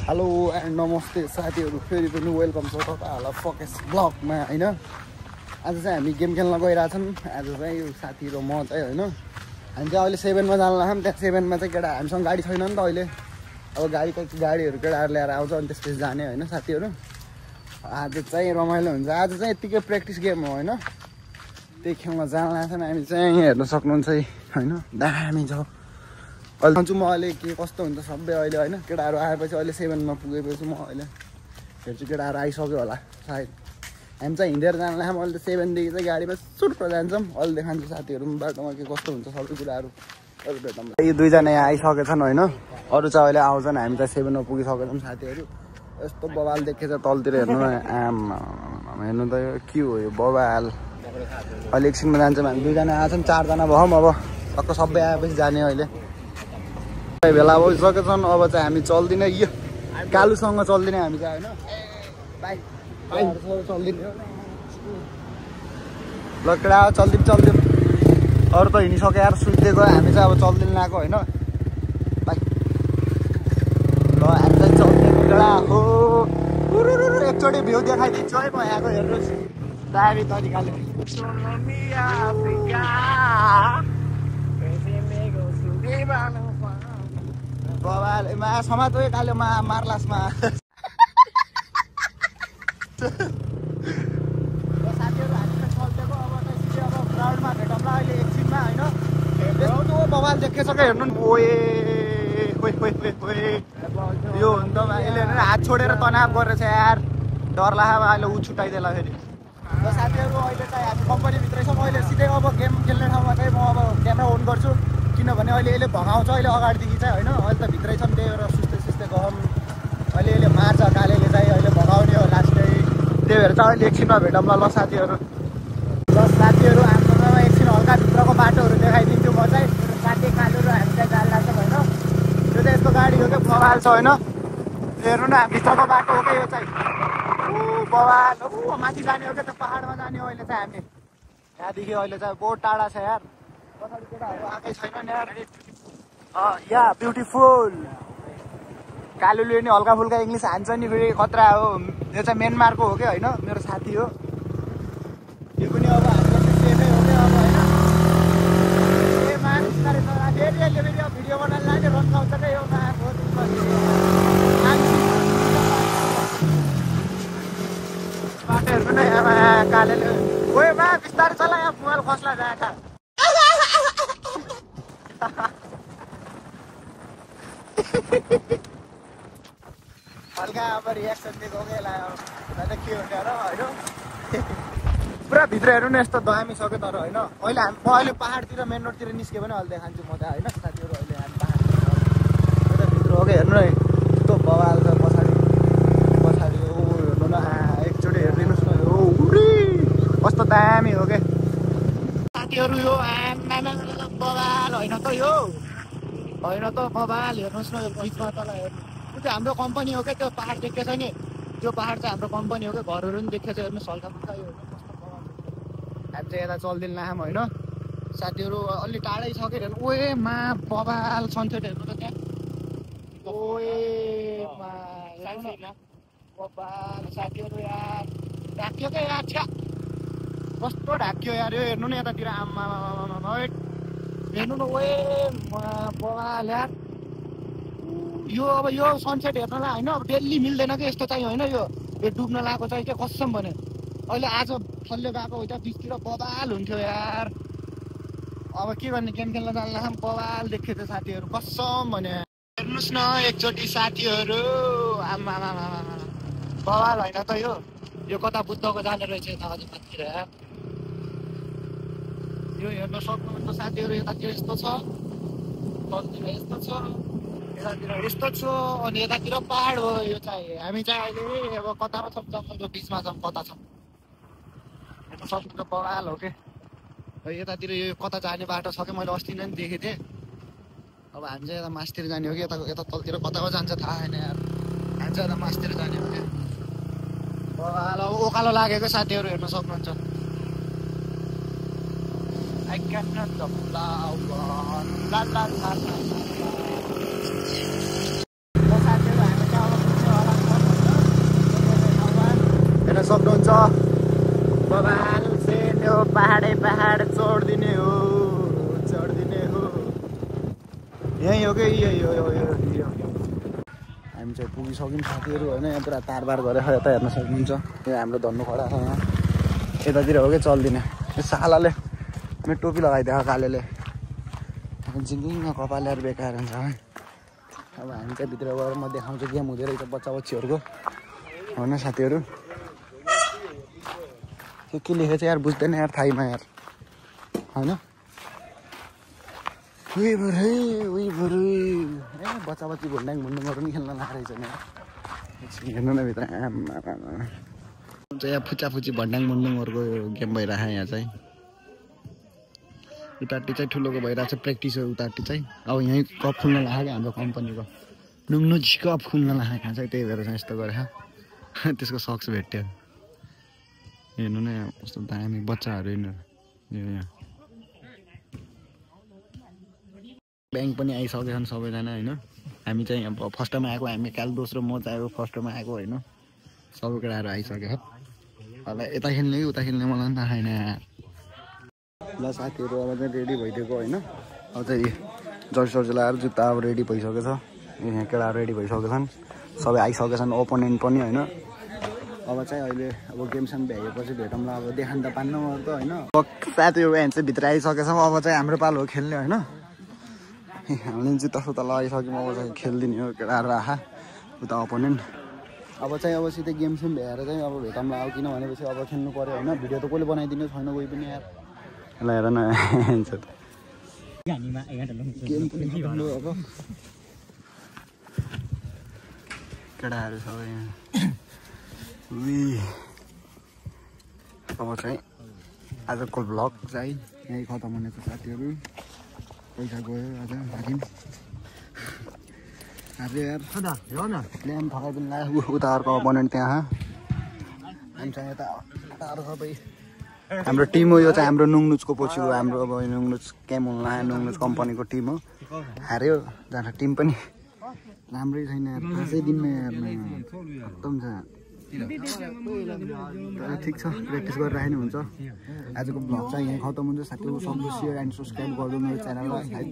Hello and नमस्ते साथीहरू, फेरि पनि वेलकम छ तपाईँहरूलाई फोकस ब्लगमा होइन। आज चाहिँ हामी गेम खेल्न गइरहेछौँ। आज चाहिँ यो साथी र म चाहिँ होइन, हामी चाहिँ अहिले 7 मा जान लाग्छौँ। त्यहाँ 7 मा चाहिँ केटा हामीसँग गाडी छैन नि त अहिले। अब गाडीहरू केटाहरू ल्याएर आउँछ अनि त्यसपछि जाने होइन साथीहरू। आज चाहिँ रमाइलो हुन्छ। आज चाहिँ यत्तिकै प्र्याक्टिस गेम हो होइन, त्यही खेल्न जान लाग्छौँ हामी चाहिँ। हेर्न सक्नुहुन्छ होइन, दामी छ। अहिले भन्छु म अहिले के कस्तो हुन्छ सबै अहिले होइन। केटाहरू आएपछि अहिले 7 मा पुगेपछि म अहिले हेर्छु केटाहरू आइसक्यो होला सायद। हामी चाहिँ हिँडेर जान लाग्छौँ अहिले 7 देखि चाहिँ गाडीमा सुटमा जान्छौँ। अहिले देखाउँछु साथीहरू बाटोमा के कस्तो हुन्छ सबै कुराहरू अहिले भेटौँ। यो दुईजना यहाँ आइसकेछन् होइन, अरू चाहिँ अहिले आउँछन्। हामी चाहिँ 7 मा पुगिसकेका छौँ साथीहरू। यस्तो बवाल देखेछ तलतिर हेर्नु न, हेर्नु त यो के हो यो बवाल। अहिले एकछिनमा जान्छौँ हामी। दुईजना आएछौँ, 4 जना भयौँ। अब टक्क सबै आएपछि जाने अहिले भेला भइसकेका छन्। अब चाहिँ हामी चल्दिनँ, यो कालुसँग चल्दिनँ हामी चाहिँ होइन। चल्दिने लकडा चल्दिउँ। अरू त हिँडिसक्यो यार, सुत्दिएको। हामी चाहिँ अब चल्दिनु लगाएको होइन। बाई ल हामी चाहिँ चल्दिएको केटा हो। एकचोटि भ्यू देखाइदिन्छु है म यहाँको, हेर्नुहोस् दामी तरिकाले। बवाल मा समातो काले मार्लासमा साथीहरू हामी चाहिँ चल्दिएको। अब चाहिँ अब ग्राउन्डमा भेटौँला अहिले एकछिनमा होइन। यस्तो बवाल देखेछ क्या, हेर्नु न। यो हुन्छ यसले हात छोडेर तनाव गरेछ यार, डर लाग्यो अहिले ऊ छुट्याइदेला फेरि। र साथीहरू अहिले चाहिँ हामी कम्पनीभित्रै छौँ। अहिले सिधै अब गेम खेल्ने ठाउँमा चाहिँ म अब क्यामेरा अन गर्छु, किनभने अहिले यसले भगाउँछ अहिले अगाडिदेखि चाहिँ होइन। अहिले त भित्रै छौँ, त्यही भएर सुस्तै गहौँ। अहिले यसले मार्छ कालेले चाहिँ, अहिले भगाउने हो लास्टै। त्यही भएर चाहिँ अहिले एकछिनमा भेटौँला ल साथीहरू। ल साथीहरू हाम्रो एकछिन हल्का भित्रको बाटोहरू देखाइदिन्छु म चाहिँ। साथी कालु र हामी चाहिँ जान लाग्छौँ होइन। यो चाहिँ यस्तो गाडी हो क्या, बवाल छ होइन। हेर्नु न भित्रको बाटो हो क्या यो चाहिँ। बवाल माथि जाने हो क्या, त्यो पाहाडमा जाने हो अहिले चाहिँ हामी। यहाँदेखि अहिले चाहिँ बहुत टाढा छ यार। पछाडि केटाहरू आएकै छैन नि यार। या ब्युटिफुल। कालुले नि हल्का फुल्का इङ्ग्लिस हान्छ नि फेरि, खतरा हो। यो चाहिँ म्यानमारको हो क्या होइन, मेरो साथी हो यो पनि। अब हाम्रो सेफै हो क्या अब होइन। ए मान बिस्तारै चला फेरि यसले फेरि अब भिडियो बनाएर लाने रन्काउँछ क्या यो बाटोहरू पनि कालेले। ओए मा बिस्तारै चला, यहाँ मोबाइल खस्ला जाएका। हल्का अब रियाक्सन दिएको के लाग्यो के हुन्छ र होइन। पुरा भित्र हेर्नु न यस्तो दामी छ क्या तर होइन। अहिले हामी म अहिले पाहाडतिर मेन रोडतिर निस्क्यो भने अहिले देखान्छु म चाहिँ होइन साथीहरू। अहिले हामी पाहाडतिर भित्र हो क्या, हेर्नु न यस्तो बवाल छ पछाडि ओ हेर्नु न। एकचोटि हेरिदिनुहोस् न, हो कस्तो दामी हो क्या साथीहरू। यो बवाल होइन त यो, होइन त बवाल। हेर्नुहोस् न यो पैसा तल हेर्नु, त्यो चाहिँ हाम्रो कम्पनी हो क्या। त्यो पाहाड देखेछ नि, त्यो पाहाड चाहिँ हाम्रो कम्पनी हो क्या। घरहरू पनि देखेछ हेर्नुहोस् हल्का फुल्का। यो हामी चाहिँ यता चल्दिनु लाग्छौँ होइन साथीहरू। अलि टाढै छ कि हेर्नु। ओए मा बवाल सनसेट हेर्नु त त्यहाँ। ओए मा बवाल साथीहरू यार, ढाकियो क्या यार, छ्या कस्तो ढाकियो यार यो। हेर्नु न यतातिर, आम्मा हेर्नु न। ओए बवाल यार यो। अब यो सनसेट हेर्नलाई होइन, अब डेली मिल्दैन कि यस्तो चाहिँ होइन। यो डुब्न लागेको चाहिँ के कसम भने अहिले आज फल्ले गएको हो त बिचतिर बवाल हुन्थ्यो यार। अब के गर्ने, गेम खेल्न जान लाग्छौँ, बवाल देखेको थियो साथीहरू कसम भने। हेर्नुहोस् न एकचोटि साथीहरू, आम्मा बवाल होइन त यो कता बुद्धको जाने रहेछ यता अझ माथितिर यार। यो हेर्न सक्नुहुन्छ साथीहरू, यतातिर यस्तो छ, तलतिर यस्तो छ, यतातिर यस्तो छ, अनि यतातिर पाहाड हो यो चाहिँ। हामी चाहिँ अहिले अब कतामा छौँ, जङ्गलको बिचमा छौँ, कता छौँ हेर्न सक्नुहुन्छ। बवाल हो कि यतातिर यो कता जाने बाटो छ कि, मैले अस्ति नै देखेको थिएँ। अब हामी चाहिँ यता मासतिर जाने हो कि यता तलतिर कताको जान्छ थाहा छैन यार। हामी चाहिँ यता मासतिर जाने हो कि। बवाल ओकालो लागेको साथीहरू हेर्न सक्नुहुन्छ। I cannot stop la la la la la. सक्नुहुन्छ बबाल सेन हो पहाडै पहाड चढ्दिने हो यही हो कि यही हो हामी चाहिँ पुगिसक्यौँ साथीहरू होइन यहाँ पुरा तारबार गरेर यता हेर्न सक्नुहुन्छ यो हाम्रो धन्नु खडा छ यहाँ यतातिर हो कि चल्दिने यो सालाले मेरो टोपी लगाइदिएको कालेले झिङ्गिङ कपाल ल्याएर बेकार हुन्छ है अब हामी चाहिँ भित्र गएर म देखाउँछु गेम हुँदो रहेछ बच्चा बच्चीहरूको होइन साथीहरू के लेखेको छ यार बुझ्दैन यार थाइमा यार होइन उही भरे ए बच्चा बच्ची भुन्ड्याङ भुन्डुङहरू पनि खेल्न लाग्छ नि हेर्नु न भित्र यहाँ फुच्ची भन्ड्याङ मुन्डुङहरूको गेम भइरहेको यहाँ चाहिँ उताटी चाहिँ ठुलोको भइरहेको छ प्र्याक्टिस हो उताटी चाहिँ अब यहीँ कप खुल्न लाग्यो हाम्रो कम्पनीको नुङ्नुज कप खुल्न लाग्यो यहाँ चाहिँ त्यही भएर चाहिँ यस्तो गरेर त्यसको सक्स भेट्यो हेर्नु न कस्तो दामी बच्चाहरू यहाँ ब्याङ्क पनि आइसकेका छन् सबैजना होइन हामी चाहिँ अब फर्स्टमा आएको हामी काल दोस्रो म चाहिँ फर्स्टमा आएको होइन सबै केटाहरू आइसक्यो होला यता खेल्ने कि उता खेल्ने मलाई पनि थाहा छैन ल साथीहरू अब चाहिँ रेडी भइदिएको होइन अब चाहिँ जर्सी लगाएर जुत्ता अब रेडी भइसकेको छ यहाँ केटाहरू रेडी भइसकेको छन् सबै आइसकेका छन् ओपोनेन्ट पनि होइन अब चाहिँ अहिले अब गेमसम्म भ्याएपछि भेटौँला अब देखान त पान्न म त होइन साथीहरू यहाँ चाहिँ भित्र आइसकेको छौँ अब चाहिँ हाम्रो पालो हो खेल्ने होइन हामीले जुत्ता सुत्ता लगाइसक्यौँ अब चाहिँ खेलिदिने हो केटाहरू आहा उता ओपोनेन्ट अब चाहिँ अब सिधै गेमसम्म भ्याएर चाहिँ अब भेटौँला अब किन भनेपछि अब खेल्नु पऱ्यो होइन भिडियो त कसले बनाइदिनु छैन कोही पनि यार ल हेर न गेम पनि खेल्नु अब केटाहरू सबै यहाँ अब चाहिँ आजको भ्लग चाहिँ यहीँ खतम हुने छ साथीहरू पैसा गयो आज भागिम आज यार ल्याम थकाइदिनु लाग्यो उता अर्को अपोनेन्ट त्यहाँ हामी चाहिँ यता सबै हाम्रो टिम हो यो चाहिँ हाम्रो नुङनुजको पछि हो हाम्रो अब नुङनुज क्यामोल लाग्यो नुङनुज कम्पनीको टिम हो हार्यो जहाँ टिम पनि राम्रै छैन यार 5 दिनमा यार खत्तम छ ठिक छ प्र्याक्टिस गरेर राख्ने हुन्छ आजको भ्लग चाहिँ यहीँ खत्तम हुन्छ साथीहरू सक्दो सेयर एन्ड सब्सक्राइब गरिदिनु मेरो च्यानललाई